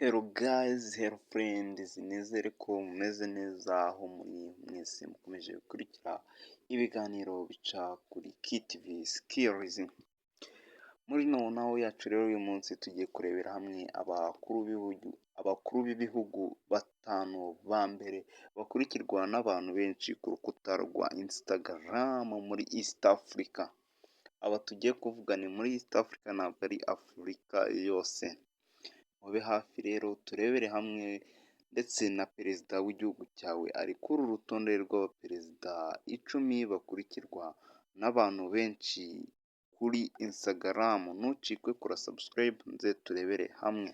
Hello guys, hello friends, nizere ko mumeze neza aho muri mwese, mukomeje gukurikira ibiganiro bica kuri KTV Skills. Muri nonaho yacu rero uyu munsi tugiye kurebera hamwe abakuru b'ibihugu batanu ba mbere bakurikirwa n'abantu benshi ku rukuta rwa Instagram muri East Africa. Aba tugiye kuvuga ni muri East Africa, ntabwo ari Afurika yose. Mube hafi rero turebere hamwe, ndetse na perezida w'igihugu cyawe ari kuri uru rutonde rw'abaperezida 10 bakurikirwa n'abantu benshi kuri Instagram. Ntucikwe, kora subscribe nze turebere hamwe.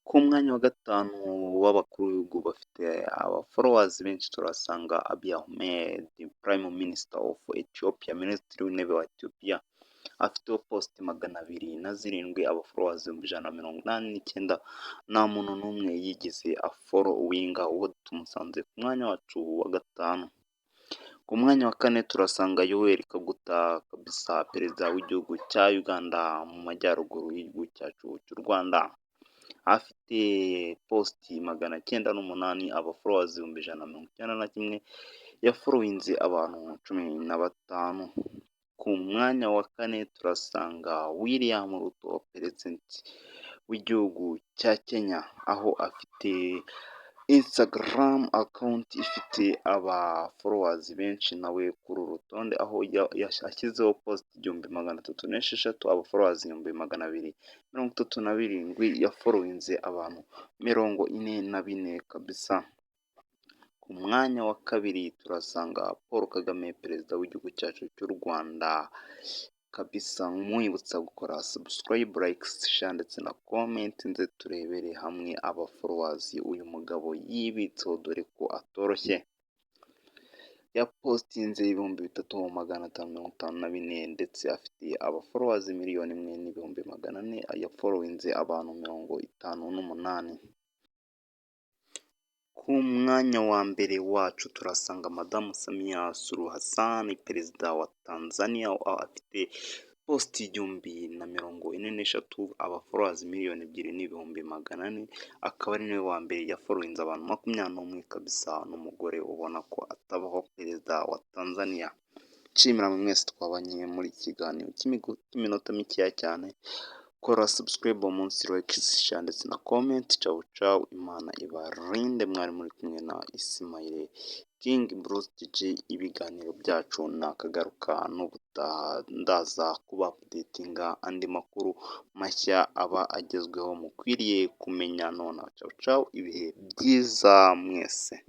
Ku mwanya wa gatanu w'abakuru b'ibihugu bafite aba followers benshi turasanga Abiy Ahmed, Prime Minister of Ethiopia, Minisitiri w'Intebe wa Ethiopia. Afiteho post 207, aba followers 189,000. Nta muntu n'umwe yigeze afollowinga. Uwo tumusanze ku mwanya wacu wa gatanu. Ku mwanya wa kane turasanga Yoweri Kaguta kabisa, perezida w'igihugu cya Uganda, mu majyaruguru y'igihugu cyacu cy'u Rwanda. Afite post 908, aba followers 191,000, yafollowinze abantu 15. Ku mwanya wa kane turasanga William Ruto, perezida w'igihugu cya Kenya, aho afite Instagram account ifite aba followers benshi nawe kuri uru rutonde, aho yashyizeho post 1306, aba followers 237,000, yafollowinze abantu 44 kabisa. Ku mwanya wa kabiri turasanga Paul Kagame, perezida w'igihugu cyacu cy'u Rwanda kabisa. Nkwibutsa gukora subscribe, like, share ndetse na comment, nze turebere hamwe aba followers uyu mugabo yibitseho, dore ko atoroshye. Yapostinze 3554, ndetse afite aba followers 1,400,000, yafollowinze abantu 58. Ku mwanya wa mbere wacu turasanga Madamu Samia Suluhu Hassan, perezida wa Tanzania. Afite post 1043, aba followers 2,400,000, akaba ari nawe wa mbere, yafollowinze abantu 21 kabisa. N'umugore ubona ko atabaho, perezida wa Tanzania. Nshimira mwese twabanye muri iki kiganiro cy'iminota mikeya cyane. Kora subscribe munsi, like, share ndetse na comment. Ciao ciao, Imana ibarinde. Mwari muri kumwe na Ismail King Bruce GG. Ibiganiro byacu nakagaruka n'ubutaha, ndaza kuba updatinga andi makuru mashya aba agezweho mukwiriye kumenya nonaha. Ciao ciao, ibihe byiza mwese.